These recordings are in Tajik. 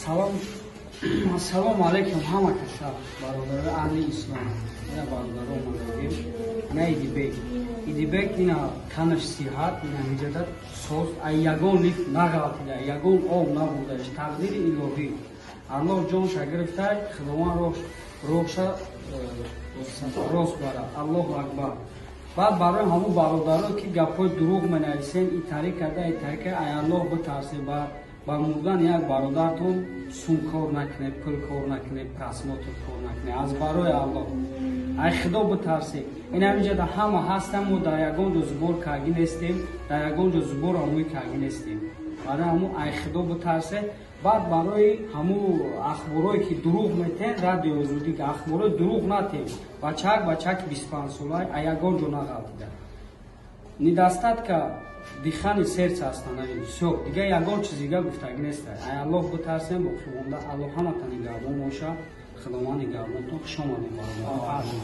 Салом, ассалому алайкум ҳама каса, бародарои аҳли ислом. Ина бародаро омадагим. Ина Идибек. Идибек ина танаш сиҳат, ина ҳиҷада соз, ай ягон лиф нағалтида, ягон об набурдааш, тақдири илоҳӣ. Аллоҳ ҷонша гирифтай, Худованд роҳша рост бара. Аллоҳу акбар. Баъд барои ҳамун бародаро ки гапҳои дурӯғ менависен, и тариқ карда, и тариқ карда, ай Аллоҳ битарсед, ба мурдан як бародартон сум кор накунед, пул кор накунед, просмотр кор накунед. Аз барои Аллоҳ. Ай Худо битарсед. Ин ҳаминҷода ҳама ҳастам, мо дар ягон ҷо зубор каргӣ нестем, дар ягон ҷо зубор омӯй каргӣ нестем. Барои ҳамун ай Худо битарсед. Баъд барои ҳамун ахборое ки дурӯғ метен, радио Озодӣ ахборои дурӯғ натен. Бачак, бачаки 25 сола, ай ягон ҷо нағалтида. Недостатка дихани сердца ҳастанд, ҳамин. Всё, дигар ягон чиз дига гуфтагӣ нест. Ай Аллоҳ битарсем, боқӣ монда Аллоҳ ҳаматон нигаҳбон боша. Худованд нигаҳбонтон. Хуш омадед бародарон.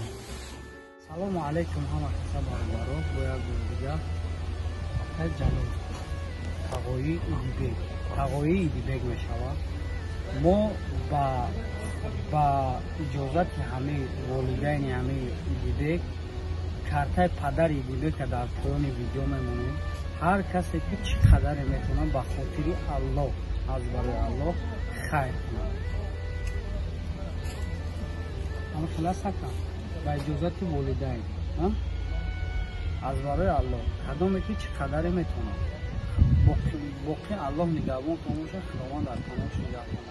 Салому алайкум ҳама каса бародарон, бо як бор дигар Акай Ҷалол Тағои Идибек. Тағои Идибек мешавад. Мо ба иҷозати ҳамаи волидайни ҳамаи Идибек картаи падари Идибека дар поёни видео мемонем. Ҳар касе ки чӣ қадаре метавонад ба хотири Аллоҳ, аз барои Аллоҳ хайр кунад. Ама хилас акам ба иҷозати волидайн, аз барои Аллоҳ кадоме ки чӣ қадаре метавонад. Боқӣ Аллоҳ нигаҳбонтон бошад, Худованд дар паноҳаш нигаҳбон.